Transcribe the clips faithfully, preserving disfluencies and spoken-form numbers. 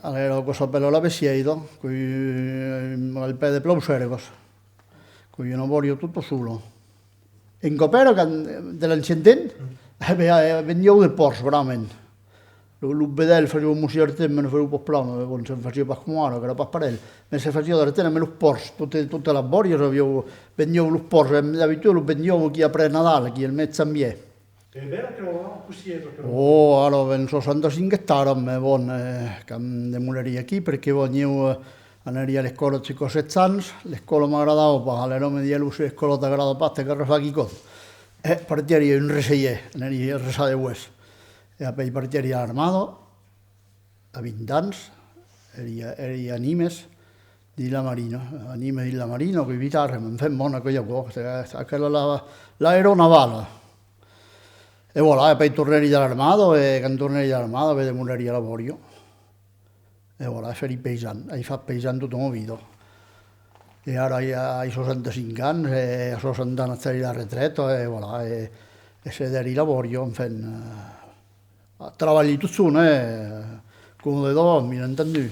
Alèra, aquò s'apèla la Besièida, qu'ei al pè de Plausèrgas, qu'ei una bòria tota sola. En còp èra, quand, de l'ancien temps, e ben, eh, vendián de pòrcs, bravament. Lo, lo vedèl fasián mossi d'artent, mès ne fasián pas plan, eh, bon, se'n fasiá pas coma ara, qu'èra pas parelh. Mès se fasiá d'artent amb los pòrcs, totes, totes las bòrias avián, vendián los pòrcs, e d'abituda los vendián aquí après Nadal, aquí al mes de janvièr. E bèra aquela, cossí es aquela? Oh, ara, ben, soixante-cinq ectaras, mès bon, eh, quand demorèri aquí, perque bon, ieu, eh, anèri a l'escòla jusc'a sètz ans, l'escòla m'agradava pas, alèra me diguèron: «Se l'escòla t'agrada pas, te cal refar quicòm.» E partièri un reselhèr, anèri ressar de boès. E apèi partièri a l'armada, a vint ans, èri, èri a Nimes, dins la marina. A Nimes, dins la marina, qu'ei vite arren, enfin, bon, aquò ei aquò, aquela, la, l'aeronavale. E voilà, e apèi tornèri de l'armada, e quand tornèri de l'armada, ben, demorèri a la bòria. E voilà, e fèri paisan, ai fat paisan tota ma vida. E ara ai, ai soixante-cinq ans, e a soixante ans agèri la retreta, e voilà, e, e cedèri la bòria, enfin, eh, trabalhi totjorn, eh, coma de davant, bien entendu.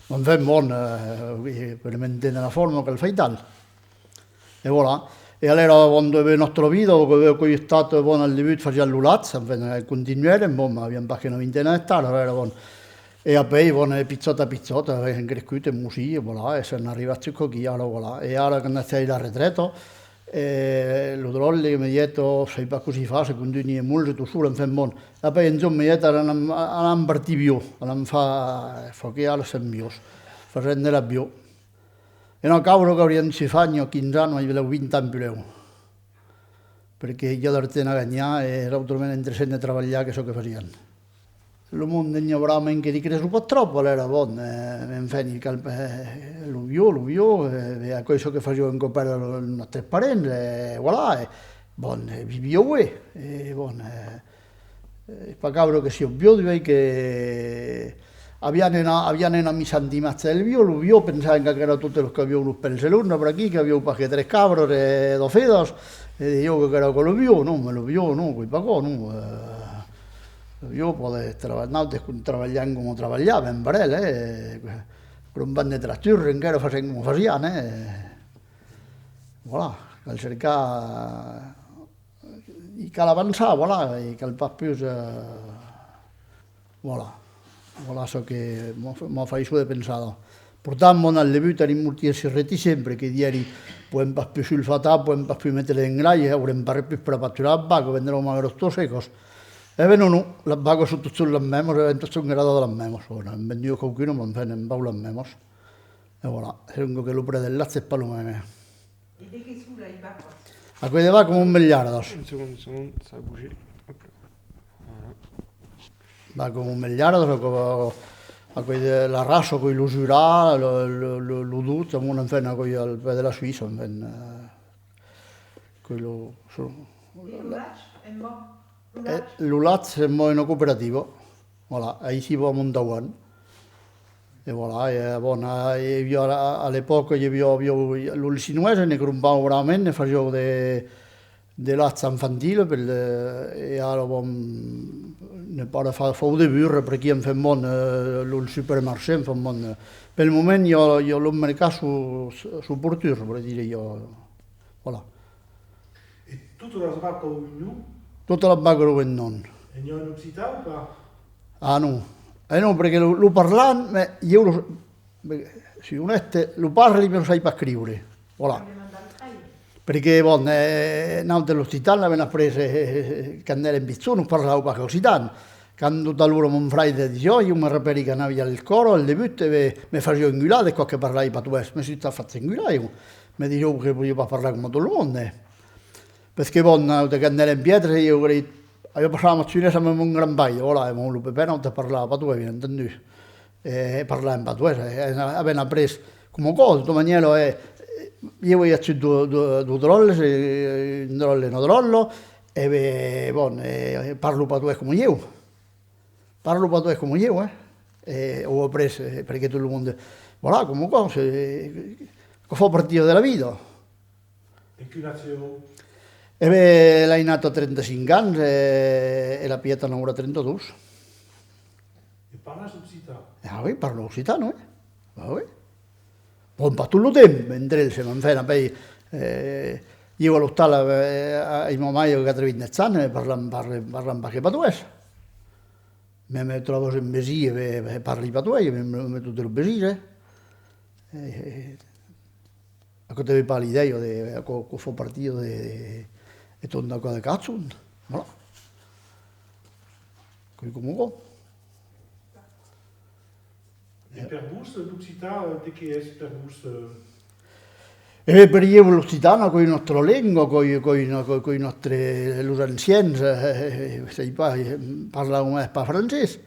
Enfin, bon, eh, oui, per manténer la forma cal far aital. E voilà. E alèra, bon, de nòstra vida, que, qu'ei estat, bon, al debut fasiam lo lach, enfin, eh, continuèrem, bon, aviam pas que una vintena d'ectaras, alèra, bon. E apèi, bon, e pichòt a pichòt, eh, èm crescut, e mossi, e voilà, e sèm arribats jusc'aquí, ara, voilà. E ara, quand agèri la retreta, e lo dròlle me diguèt: «Oh, sai pas cossí far, se contunhi molt tot sol, enfin, bon.» Apèi un jorn me diguèt: «Anam, anam partir bio, anam far, fa que ara sèm bios, fasèm de la bio.» E una causa qu'auriam dut far n'i a quinze ans, mai benlèu vint ans puslèu. Perque i a d'argent a ganhar e èra autrament interessant de trabalhar que çò que fasiam. Lo monde n'i a bravament que li creson pas tròp, alèra, bon, eh, enfin, i cal, eh, lo bio, lo bio, eh, e aquò es çò que fasián en còp èra los nòstres parents, e voilà, e, bon, e vivián ben, e, bon, eh, Eh, es pas caure que siá bio, duèi que avián una, avián una missanta imatge del bio, lo bio, pensavan qu'aquò èra totes los qu'avián los pèls longs, per aquí, qu'avián pas que tres cabras e doas fedas, e disián qu'aquò èra aquò lo bio, non, mès lo bio, non, qu'ei pas aquò, non, eh, lo bio pòt trabalhar, nautres trabalham coma trabalham, ben parelh, eh, crombam de tractors, encara fasèm coma fasiam, eh, voilà, cal cercar I cal avançar, voilà, i cal pas pus, eh, voilà. Voilà çò que m'a, m'a faiçut de pensada. Portant, bon, al debut èri un mortièr reticent, perque dièri: «Podèm pas pus sulfatar, podèm pas pus metre d'engrais, aurem pas res pus per apaturar las vacas, vendràn magras totas secas.» E ben non, non, las vacas son totjorn las mèmas, e ben totjorn gradas las mèmas. Bon, n'an vendut quauqu'una, mès enfin, n'en vau las mèmas. E voilà, segon que lo prètz del lach es pas lo mème. E de qué son las vacas? Aquò de vacas son belhardas. Un segond, un segond, ça a bougé. Hop là. Voilà. Vacas son belhardas, aquò, aquò de la raça, aquò lo Jura, lo, lo, lo, lo Dutch, enfin, aquò al pè de la Suisse, enfin, eh, aquò lo, so-, e lo lach, en bon? Eh, lo lach, en bon, una cooperativa. Voilà, aicí, a Montauban. E voilà, e, bon, a, i aviá, a, a l'epòca, i aviá, aviá, los chinoises ne crompavan bravament, ne fasián de, de lach infantil, per le, e ara, bon, ne pòt far, fau de burre, per aquí, enfin, bon, eh, lo supermarché, enfin, bon, eh, pel moment, i a, i a los mercats son, son porturs, per dire, i a, voilà. E totas las vacas an un nom? Totas las vacas an un nom. E n'i a en occitan o pas? Ah, non. Eh, non, perque lo, lo parlam, mès ieu lo, soi onèste, lo parli, mès lo sai pas escriure. Voilà. Perque, bon, eh, nautres l'occitan l'avèm aprés, eh, quand èrem pichons, nos parlavan pas qu'occitan. Quand tot a l'ora mon fraire disiá, ieu me rapèli qu'anavi a l'escòla, al debut, e me, me fasiá engular de còps que parlavi patoès, me soi estat fach engular, ieu. Me disián que podiá pas parlar coma tot lo monde. Perque, bon, nautres, quand èrem piètres, ieu, aviá passat ma joinessa amb mon grand-paire, voilà, e mon, lo pepè, nautres parlava patoès, bien entendu. E parlàvem patoès, e, e avèm aprés coma aquò, de tota manièra, e, ieu ai agut dos, dos, dos dròlles, e, un dròlle e una dròlla, e ben, bon, e, parlo patoès coma ieu. Parlo patoès coma ieu, eh? E au aprés, eh, perque tot lo monde, voilà, coma aquò, se, aquò fa partida de la vida. E quin atge an? E ben, l'ainat a trenta-cinc ans, e, e la pièta n'aurà trenta-dos. E parlas occitan? Ah oui, parlan occitan, oui. Ah oui. Bon, pas tot lo temps, entre eles, se m'enfèn, apèi, eh, ieu a l'ostal, eh, a, a, ma maire a quatre-vingt-dètz ans, eh, parlam, parlam, parlam pas que patoès. Mème tròbas un vesin, eh, eh, parli patoès, mème, mème totes los vesins, eh. Eh, eh, aquò te ve pas l'idèia de, aquò, aquò fa partida de, de, de ton d'aquò de caçon. Voilà. Qu'ei coma aquò. E per vos, l'occitan, eh, de qué es per vos, eh? E ben, per ieu, l'occitan, qu'ei nòstra lenga, qu'ei, qu'ei, qu'ei, qu'ei nòstre, los ancians, eh, eh, eh, sai pas, eh, parlavan mès pas francés.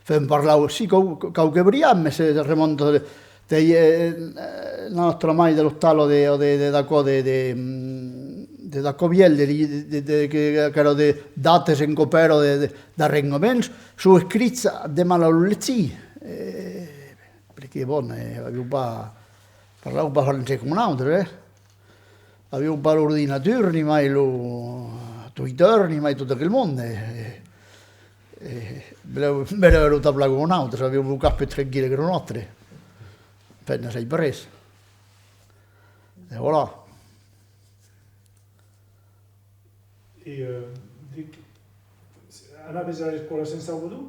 Enfin, parlavan, si, quau-, quauque briat, mès se remonta de, de, eh, eh, la nòstra maire de l'ostal o de, o de, de, d'aquò, de, de, mm, de d'aquò vièlh, de, de, de, que, qu'èra de dates en copèra de, de, d'arrengaments, son escrits de mal a lo legir. Eh, perque, bon, eh, avián pas, parlavan pas francés coma nautres, eh. Avián pas l'ordinatur, ni mai lo Twitter, ni mai tot aquel monde. E, e, belèu, belèu èra tan plan coma nautres, avián lo cap pus tranquille que lo nòstre. Enfin, ne sai pas res. E voilà. E, eh, dic, anaves a l'escòla a Sent Salvador?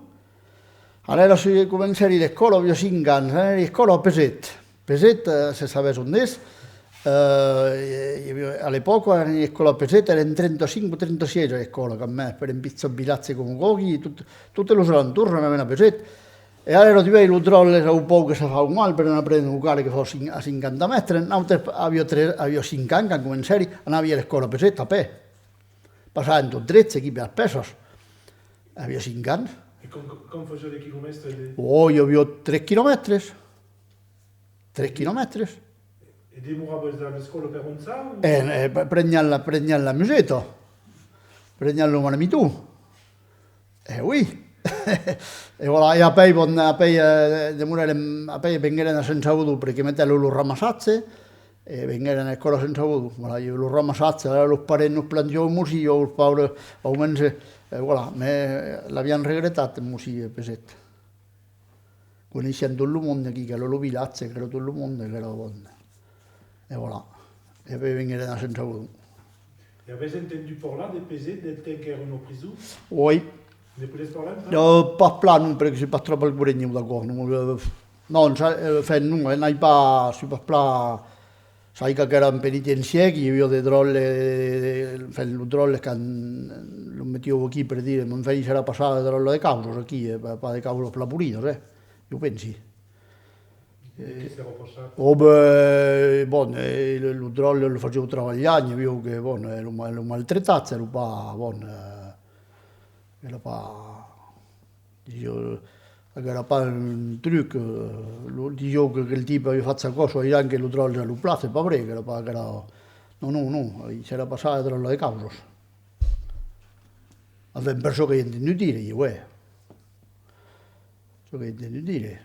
Alèra, si comencèri l'escòla, aviá cinc ans, anèri a l'escòla a Peset. Peset, eh, se sabes ont es, eh, i, i aviá, a l'epòca, anèri a l'escòla a Peset, èrem trenta-cinc o trenta-sièis a l'escòla, quand mème, per un pichòt vilatge coma aquò, aquí, tot, totes los alentorns anavan a Peset. E alèra, tu vei, los dròlles, au pauc que se fan mal per anar prene lo carre que fa cin-, a cinquanta mètres. Nautres, aviá tres, aviá cinc ans quand comencèri, anavi a l'escòla a Peset, a pè. Passàvem tot dreches aquí per las pèças. Aviá cinc ans. E com, com fasiá de quilomètres de... Ò, i aviá tres quilomètres. Tres quilomètres. E demoraves a l'escòla per onzar o? E, e, pre-, preniam la, preniam la museta. Preniam lo marmiton. E oui. E voilà, e apèi, bon, apèi, eh, demorèrem, apèi venguèrem a Sent Salvador, perque metèron lo ramassatge, e venguèrem a l'escòla a Sent Salvador. Voilà, i aviá lo ramassatge, ara los parents nos plantián mossi, los paures, au mens, e voilà, mès l'aviam regretat, mossi, eh, Peset. Coneissiam tot lo monde aquí, qu'èra lo vilatge, qu'èra tot lo monde, qu'èra bon. E voilà. E apèi venguèrem a Sent Salvador. E avètz entendut parlar de Peset del temps qu'èra una prison? Oui. Ne podètz parlar un pauc? Euh, pas plan, non, perque soi pas tròp al corrent, ieu, d'aquò, non, euh, non, sa-, euh, enfin, non, eh, n'ai pas, soi pas plan, sai qu'aquò èra un penitencièr, qu'i aviá de dròlles, de, de, enfin, los dròlles quand los metián aquí per dire, m'enfèn, i serà passat de dròlles de causas aquí, eh, pas, pas de causas plan polidas, eh, jo pensi. De qué s'èra passat? Ò, ben, bon, eh, lo, lo dròlle lo fasián trabalhar, n'i aviá que, bon, eh, lo ma-, lo maltraitatge, èra pas, bon, eh, èra pas, disián, aquò èra pas un truc, eh, lo, disián que aquel tipe aviá fach aquò, soi-disant que lo dròlle a lo plan, es pas vrai, qu'èra pas, qu'èra, non, non, non, i s'èra passat de dròlles de causas. Enfin, per çò qu'ai entendut dire, ieu, eh. Çò qu'ai entendut dire.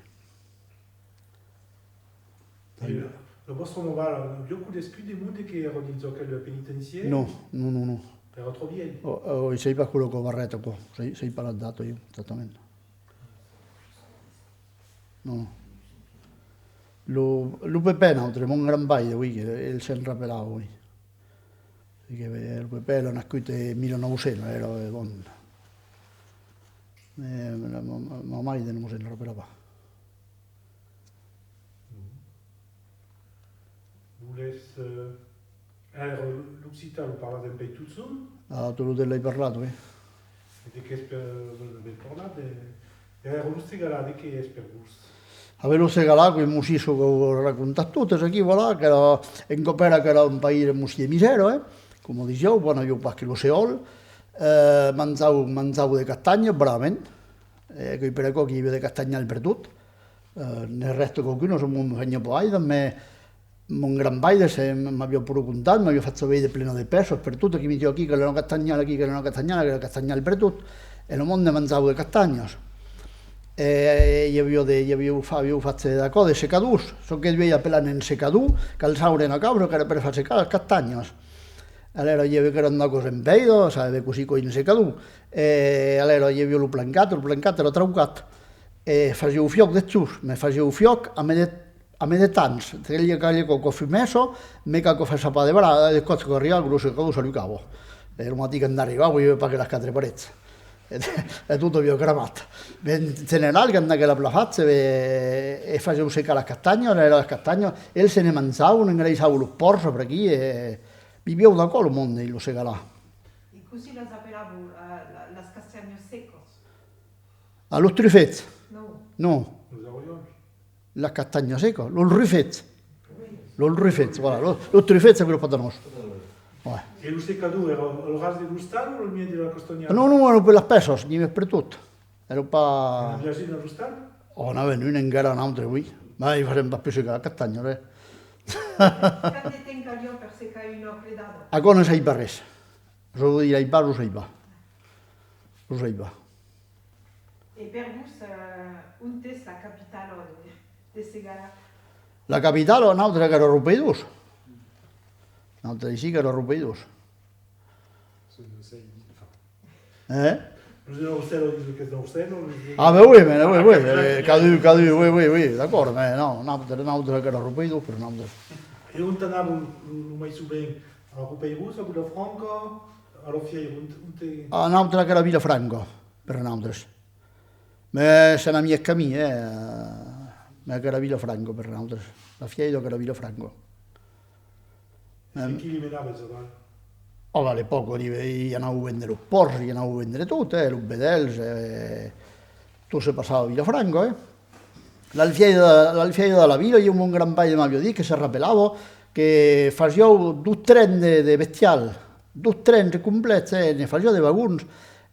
E la, la vòstra maman, aviá conescut de monde que èra dins aquel penitencièr? Non, non, non, non. Èra tròp vièlh? Ò, ò, sai pas quora aquò barrèt aquò, sai, sai pas la data, ieu, exactament. Non, non. Lo, lo Pepè, nautres, mon grand-paire, oui, que el se'n rapelava, oui. E que, eh, lo Pepè èra nascut en mila nòu cents, èra, eh, bon. Eh, ma, ma, ma maire non se'n rapela pas. Volètz, eh, èra l'occitan lo parlatz dempuèi totjorn? Ah, tot lo temps l'ai parlat, oui. E de qué es per, ben parlat de, e lo Segalar, de qué es per vos? A ben, lo Segalar, qu'ei un mossi, çò qu'au racontat totes aquí, voilà, qu'èra, un còp èra qu'èra un país, un mossi de misèra, eh? Coma disián, bon, avián pas que lo seòl, eh, manjavan, manjavan de castanhas, bravament, eh, qu'ei per aquò qu'i aviá de castanhal pertot, eh, ne rèsta quauqu'una, se m'enfenha pas gaire, mès Mon grand-paire se m'aviá pro contat, m'aviá fach veire plena de pèças pertot, aquí, metiá aquí, qu'èra una castanhala, aquí, qu'èra una castanhala, qu'èra castanhal pertot. E lo monde manjava de castanhas. E i aviá de, i aviá fa-, aviá fach d'aquò, de secadors. Çò que duèi apelar un secador, qu'alçavan una causa, qu'èra per far secar las castanhas. Alèra, i aviá, qu'èra un d'aquòs en pèira, sabetz cossí qu'ei un secador. E alèra, i aviá lo plancat, lo plancat èra traucat. E fasiá fiòc dejós, mès fasiá fiòc a mede, a mede temps. Calia, calia quò, quò fumèssa, mès quò, quò fèssa pas de bra, de còps qu'arribava, lo secador s'alucava. E lo matin quand arribava, i aviá pas que las quatre parets. E, e tot aviá cramat. Mès en general, quand aquela pla fach, e, e fasián secar las castanhas, e las castanhas, eles se ne manjavan, engraissavan los pòrcs per aquí, e vivián d'aquò lo monde, dins lo Segalar. E cossí las apelavan, la, la, las castanhas secas? A los trufets? Non. Non. Los aurions. La castanha seca, los rufets. Oui. Los rufets, voilà, los, los trufets, aquò es patanós. Ouais. E lo secador èra al ras de l'ostal o al mièg de la castanhada? Non, non, èra per las pèças, n'i aviá pertot. Èra pas... N'aviatz un a l'ostal? Oh, n'avèm un encara, un autre, oui. Mas i fasèm pas pus secar la castanha, eh. Quant de temps caliá per secar una pledada? Aquò ne sai pas res. Zo dirai pas, lo sai pas. Lo sai pas. E per vos, eh, ont es la capitala de, de Segalar? La capitala, nautres, qu'èra Riupeirós. Nautres aicí qu'èra Riupeirós. Eh? Los de Naucèla dison qu'es Naucèla, los de... Ah, ben oui, mais oui, oui, eh, cadun, cadun, oui, oui, oui, d'acòrd, mais non, nautres, nautres qu'èra Riupeirós, per nautres. E ont anava lo, lo, lo mai sovent? A Riupeirós, a Vilafranca, a la Fièira, ont, ont e... A nautres qu'èra Vilafranca, per nautres. Mès se n'amièc a mi, eh, mès qu'èra Vilafranca per nautres. La Fièira qu'èra Vilafranca. E qui li menavetz aval? Oh, a l'epòca, i, i anava vendre los pòrcs, i anava vendre tot, eh, los vedèls, eh, tot se passava a Vilafranca, eh. L'alfièira, l'alfièira de la vila, ieu, mon grand-paire m'aviá dit que se rapelava que fasián dos trens de, de bestial, dos trens complets, eh, ne fasián de vagons,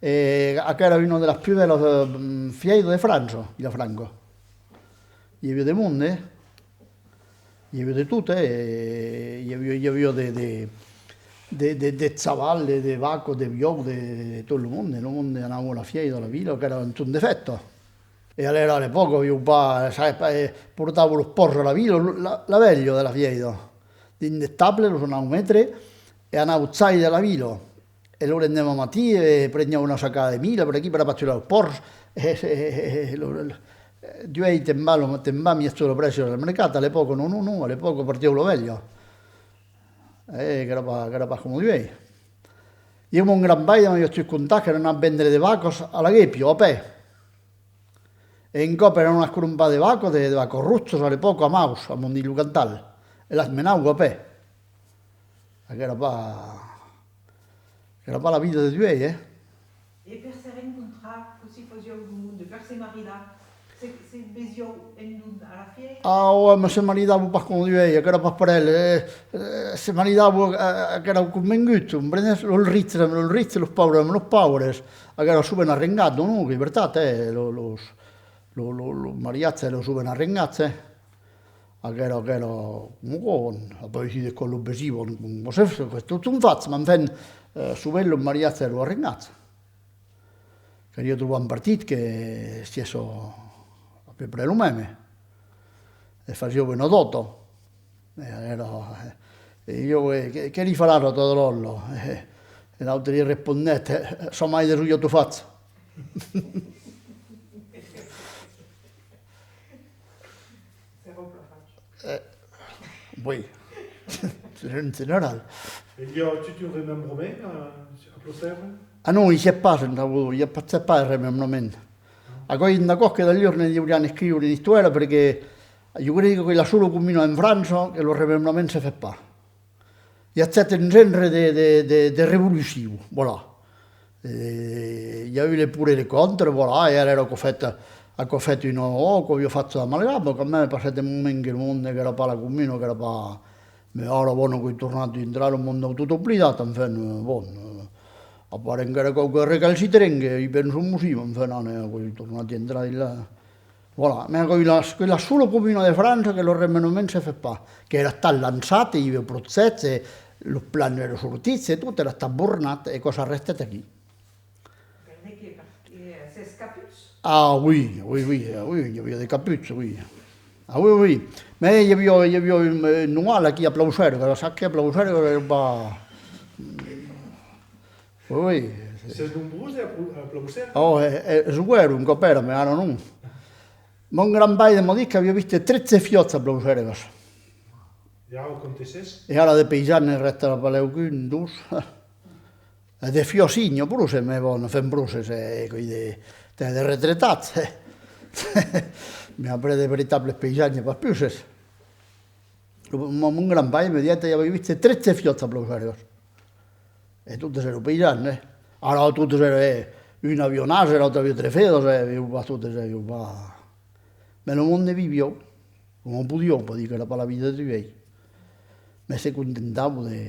e aquò èra una de las pus bèlas, eh, fièiras de França, Vilafranca. I aviá de monde, eh? I aviá de tot, eh? I aviá, i aviá de, de, de, de, de chaval, de, de vacas, de buòus, de, de tot lo monde. Lo monde anava a la fièira de la vila, qu'èra un torn de fèsta. E alèra, a l'epòca, avián pas, sabes pas, eh, portavan los pòrcs a la vila, la, la velha de la fièira. Dins d'estables, los anavan metre e anavan chas de la vila. E lo lendeman matin, eh, prenián una sacada de milha per aquí, per apasturar los pòrcs, e, e, e, e lo, lo, eh, d'uèi te'n vas, lo, te'n vas mièg lo prètz al mercat, a l'epòca non, non, non, a l'epòca partián la velha. Eh, qu'èra pas, qu'èra pas coma d'uèi. Ieu, mon grand-paire m'aviá escut contar qu'èra anat vendre de vacas a la Guépia, a pè. E un còp èran anats crompar de vacas, de, de vacas rojas a l'epòca, a Maus, a Montdilh lo Cantal, e las menava a pè. Aquò èra pas, aquò èra pas la vida de d'uèi, eh? E per se rencontrar, cossí fasián lo monde? Per se maridar? Se, se vesián en don a la fièira? Ah, ouais, mas se maridavan pas coma d'uèi, aquò èra pas per eles, eh, eh, se maridavan, eh, aquò èra convengut, comprenes? Los riches amb los riches, los paures amb los paures, aquò èra sovent arrengat, non, non, qu'es vertat, eh, lo, los, lo, lo, lo mariatge èra sovent arrengat, eh. Aquò èra, aquò èra, coma aquò, après, si de còps los vesián, coma, coma se, qu'es tot un fach, mas enfin, eh, sovent los mariatges èran arrengats. Caliá trobar un partit que sièsse à peu près lo mème. E fasián una dòta. E alèra, eh, e ieu, eh, que, que li faràs a ta dròlla? E, e l'autre li respondèt, eh, çò mai de sulha tu fach. Eh, oui. En general. E i a tot un remembrament a, a Plausèrra? Ah non, i sèt pas, entau, i a pas, sèt pas de remembrament. Aquò, i a d'acòrd que d'alhurs ne deurián escriure una istòria, perque jo cresi qu'es la sola comuna en França que lo remembrament se fèt pas. I a estat un genre de, de, de, de revolucion, voilà. E i a eu les pour e les contre, voilà, e alèra aquò fèt, aquò fèt una, oh, aquò aviá fach d'amalgama, quand même, passèt un moment que lo monde qu'èra pas la comuna, qu'èra pas... Mès ara, bon, aquò's tornat dintrar, lo monde a tot oblidat, enfin, eh, bon, eh, a part encara quauques recalcitrants que i pensan aussi, mès enfin, ara, aquò's tornat dintrar dins la... Voilà, mès aquò's la, qu'es la sola comuna de França que lo remembrament se fèt pas, qu'èra estat lançat, e i aviá projèctes, e los plans èran sortits, e tot èra estat bornat, e aquò s'arrestèt aquí. Per de qué? Perque, eh, s'es caputs? Ah oui, oui, oui, eh, oui, i aviá de caputs, oui. Ah oui, oui. Mès i aviá, i aviá un, un noal aquí a Plausèrga, saps que a Plausèrga èra pas... Oui, oui. S'es nombrós a Plau-, a Plausèrga? Oh, eh, eh, es uèro un còp èra, mès ara non. Mon grand-paire m'a dit qu'aviá vist tretze fiòts a Blausèrgas. E ara, o contesses? E ara de paisans ne rèsta pas lèu qu'un, dos. E de fiòts, i n'i a pro, se me vòl, ne fèm pro, se, se, coi de, de, de retretats, eh. Mès après de veritables paisans, n'i a pas pus, eh. Lo, mon, mon grand-paire me dièt que aviá vist tretze fiòts a Blausèrgas. E totes èran paisans, eh. Ara, totes èran, eh, un aviá un ase, l'autre aviá tres fedas, eh, avián pas totes, eh, avián pas. Mès lo monde viviá, coma podiá, per dire qu'èra pas la vida d'uèi. Mès se contentava de,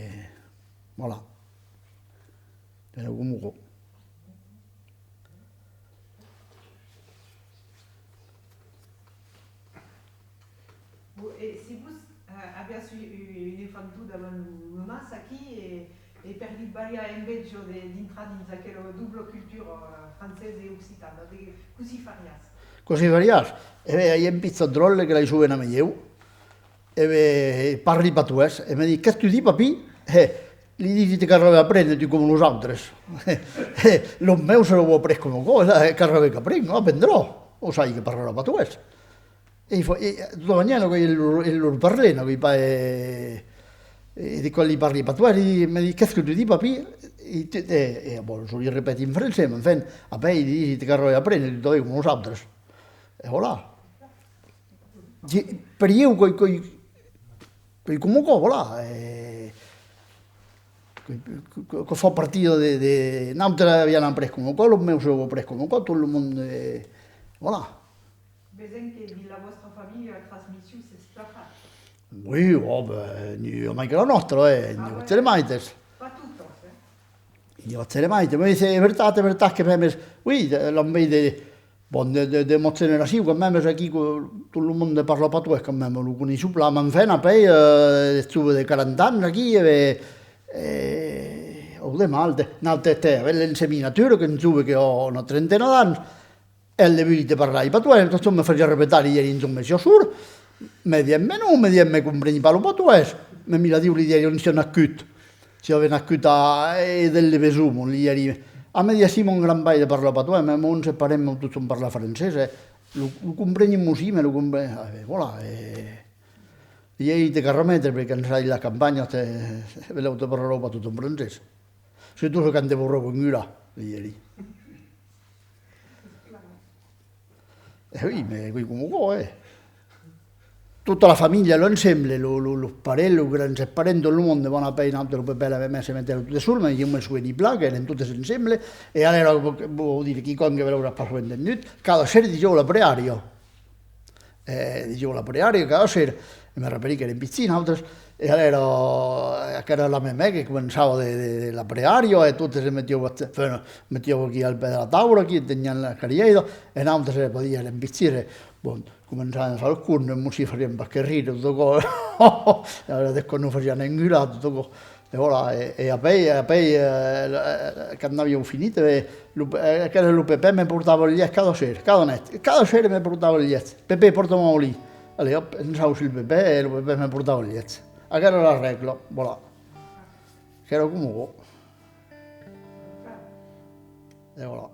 voilà. Èra coma aquò. Bon, e se vos, eh, aviatz u-, u-, un enfanton davant lo, lo nas aquí e, e per li balhar enveja de, dintrar dins aquela dobla cultura, eh, francesa e occitana, de, cossí fariatz? Cossí fariatz? E ben, i a un pichòt dròlle que l'ai sovent amb ieu. E ben, parli patoès. E me ditz: "Qu'est-ce que tu dis, papy?" E li disi: "Te cal arré aprene, tu, coma los autres." E los meus se lo vau après coma aquò, e cal arré qu'apren, aprendrà. O sai que parlarà patoès. E i fa, e, de tota manièra, aquò, el, el, lo parle, non, aquò, pas, e, e de quan li parli patoès, li, me ditz: "Qu'est-ce que tu dis, papy?" E, e, e, bon, jo li repeti en francés, mès enfin, après, li disi: "Te cal arré aprene, tu, tanben, coma los autres." E voilà. Di-, per ieu, qu'ei, qu'ei, qu'ei coma aquò, voilà, eh, que, que, que, que fa partida de, de, nautres aviam après coma aquò, los meus an après coma aquò, tot lo monde, eh, voilà. Vesèm que dins la vòstra familha la transmission s'es plan fach. Oui, ò, ben, n'i a mai que la nòstra, eh, n'i a pas de maites. Pas totas, eh? N'i a pas de maites, mais c'est vertat, c'est vertat que mèmes, oui, de, l'envèia de, bon, de, de, de mòsta generacion, quand mèmes, aquí, que tot lo monde parla patoès, quand mèmes, lo coneisson plan, mès enfin, après, eh, de joves de quaranta ans, aquí, e ben, eh, o de mal, de, nautres, te, avèm l'enseminatura, qu'un jove que a una trentena d'ans, el debut de parlar patoès, tot me fasiá repetar, li disiái: "Mès siás sord?" Me disiá: "Mès non", me disiá, "me compreni pas lo patoès." Mès mi la diu, li disiái, "ont siás nascut?" Si avè nascut a, e del Leveson, li disiái. Ah, me disiá: "Si, mon grand-paire parla patoès, mès mòns parents, mès tots parlan francés, eh. Lo, lo compreni, mès si, mès lo compreni." Ah, e voilà, e, e te cal remetre, perque quand sai la campanha, te, belèu te parlarà pas tot en francés. Surtot quand te vorrà engular, li disiái. E oui, mès qu'ei coma aquò, eh. Tota la familha, l'ensemble, lo, lo, los parents, los grands-parents, tot lo monde, bon, après, nautres, lo pepè, la memè se metèron totes sols, mès ieu me soveni plan qu'èrem totes ensemble, e alèra, vau dire quicòm que belèu auràs pas sovent entendut, cada ser disiá la pregària. E disiá la pregària cada ser, e me rapèli qu'èrem pichins, nautres, e alèra, aquera la memè que començava de, de, de la pregària, e totes se metián, enfin, metián aquí al pè de la taula, aquí tenián la carièira, e nautres, e podiam, èrem pichins, e, bon, començàvem a far los contes, mès si fasiam pas que rire, tot aquò. E alèra, de quan nos fasián engular, tot aquò. E voilà, e, e apèi, e apèi, eh, lo, eh, quand avián finit, eh, lo, eh, aquel, lo pepè me portava el lièch cada ser, cada net, cada ser me portava el lièch. "Pepè, porta-me au lit." Allez, hop, ençau sul pepè, e lo pepè me portava el lièch. Aquela èra la règla, voilà. Qu'èra coma aquò. E voilà.